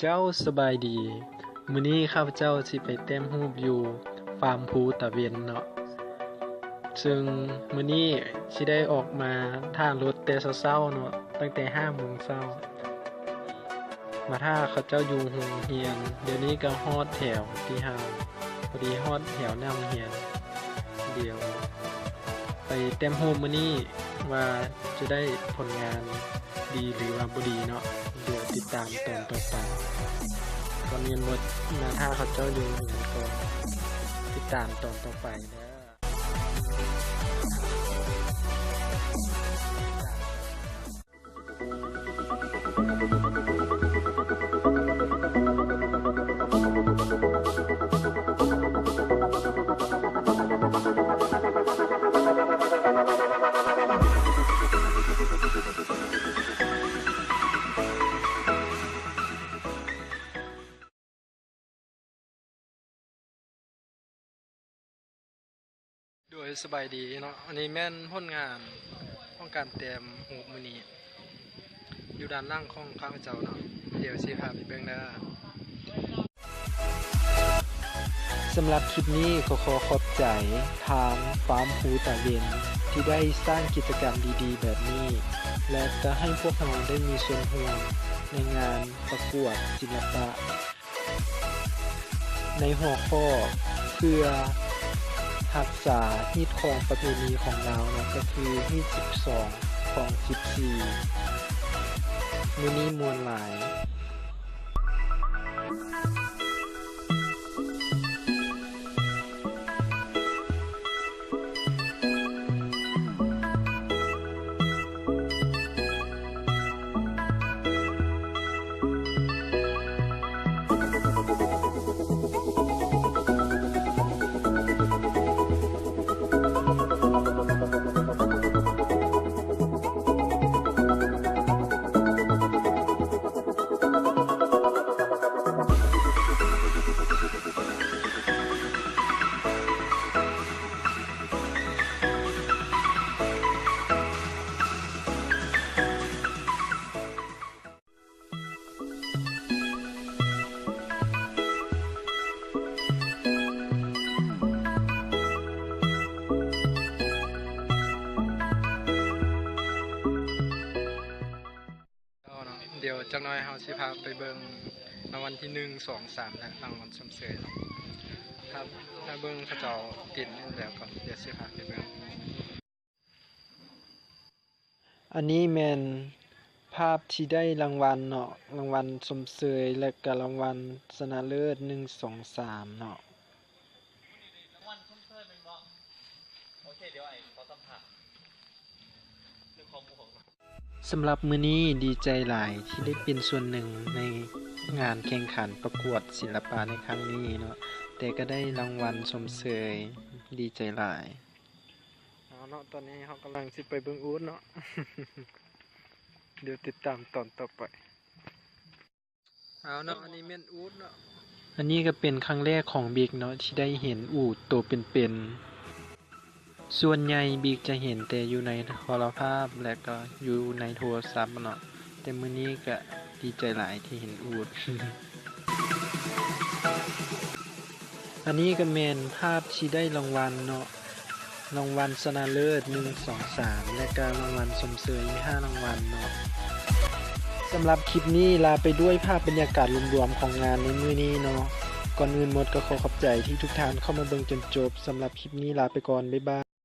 ເຈົ້າສະບາຍດີ, ມື້ນີ້ຂ້າພະເຈົ້າຊິໄປແຕ້ມຮູບຢູ່ຟາມພູຕາເວັນເນາະ. ເຊິ່ງມື້ນີ້ຊິໄດ້ອອກມາຖ້າລົດແຕ່ເຊົ້າໆເນາະ, ຕັ້ງແຕ່ຫ້າໂມງເຊົ້າ ມາຖ້າເຂົາເຈົ້າຢູ່ໂຮງຮຽນ. ດຽວນີ້ກໍຮອດແຖວທີ່ເຮົາ ພໍດີຮອດແຖວໜ້າໂຮງຮຽນ. ດຽວໄປແຕ້ມຮູບມື້ນີ້ວ່າຈະໄດ້ຜົນງານດີຫຼືວ່າບໍ່ດີເນາະ, ດຽວຕິດຕາມຕອນຕໍ່ໄປ. ກ່ອນອື່ນໝົດ ມາຖ້າເຂົາເຈົ້າຢູ່ນີ້ກ່ອນ, ຕິດຕາມຕອນຕໍ່ໄປເດີ. ໂດຍ ສະບາຍດີເນາະ, ອັນນີ້ແມ່ນຜົນງານຂອງການແຕ້ມຮູບມື້ນີ້ ຢູ່ດ້ານຫຼັງຂອງຂ້າພະເຈົ້າເນາະ, ດຽວຊິພາໄປເບິ່ງເດີ. ສຳລັບຄລິບນີ້ກໍຂໍຂອບໃຈທາງຟາມພູຕາເວັນ ທີ່ໄດ້ສ້າງກິດຈະກຳດີໆແບບນີ້ ແລະ ກໍໃຫ້ພວກເຮົາໄດ້ມີສ່ວນຮ່ວມໃນງານປະກວດສິລະປະ ໃນຫົວຂໍ້ເພື່ອຮັກສາຮີດຄອງປະເພນີຂອງລາວເນາະ, ກໍຄືຮີດສິບສອງຂອງສິບສີ່. ມື້ນີ້ມ່ວນຫຼາຍ. ເອົາເນາະ ດຽວຈັກໜ້ອຍເຮົາຊິພາໄປເບິ່ງລາງວັນທີໜຶ່ງ ສອງ ສາມ ແລະ ລາງວັນຊົມເຊີຍເນາະ. ຖ້າ ຖ້າເບິ່ງເຂົາເຈົ້າຕິດແລ້ວກໍ ດຽວຊິພາໄປເບິ່ງ. ອັນນີ້ແມ່ນພາບທີ່ໄດ້ລາງວັນເນາະ, ລາງວັນຊົມເຊີຍ ແລະ ກະລາງວັນຊະນະເລີດ ໜຶ່ງ ສອງ ສາມ ເນາະ. ລາງວັນຊົມເຊີຍແມ່ນບໍ່? ໂອເຄ ດຽວອ້າຍຂໍສຳພາດເລື່ອງຄວາມຮູ້ຂອງ ສຳລັບມື້ນີ້ດີໃຈຫຼາຍທີ່ໄດ້ເປັນສ່ວນໜຶ່ງໃນງານແຂ່ງຂັນປະກວດສິລະປະໃນຄັ້ງນີ້ເນາະ, ແຕ່ກໍໄດ້ລາງວັນຊົມເຊີຍ ດີໃຈຫຼາຍ. ເອົາເນາະ ຕອນນີ້ເຮົາກຳລັງຊິໄປເບິ່ງອູດເນາະ, ດຽວຕິດຕາມຕອນຕໍ່ໄປ. ເອົາເນາະ ອັນນີ້ແມ່ນອູດເນາະ. ອັນນີ້ກໍເປັນຄັ້ງແລກຂອງບິກເນາະ ທີ່ໄດ້ເຫັນອູດໂຕເປັນໆ. ສ່ວນໃຫຍ່ບິກຈະເຫັນແຕ່ຢູ່ໃນໂທລະພາບ ແລະ ກໍຢູ່ໃນໂທລະສັບເນາະ, ແຕ່ມື້ນີ້ກໍດີໃຈຫຼາຍທີ່ເຫັນອູດ. ອັນນີ້ກໍແມ່ນພາບທີ່ໄດ້ລາງວັນເນາະ, ລາງວັນຊະນະເລີດ ໜຶ່ງ ສອງ ສາມ ແລະ ກະລາງວັນຊົມເຊີຍ ມີຫ້າລາງວັນເນາະ. ສຳລັບຄລິບນີ້ລາໄປດ້ວຍພາບບັນຍາກາດລວມໆຂອງງານໃນມື້ນີ້ເນາະ. ກ່ອນອື່ນໝົດກໍຂໍຂອບໃຈທີ່ທຸກທ່ານເຂົ້າມາເບິ່ງຈົນຈົບ. ສຳລັບຄລິບນີ້ລາໄປກ່ອນ, ບາຍບາຍ.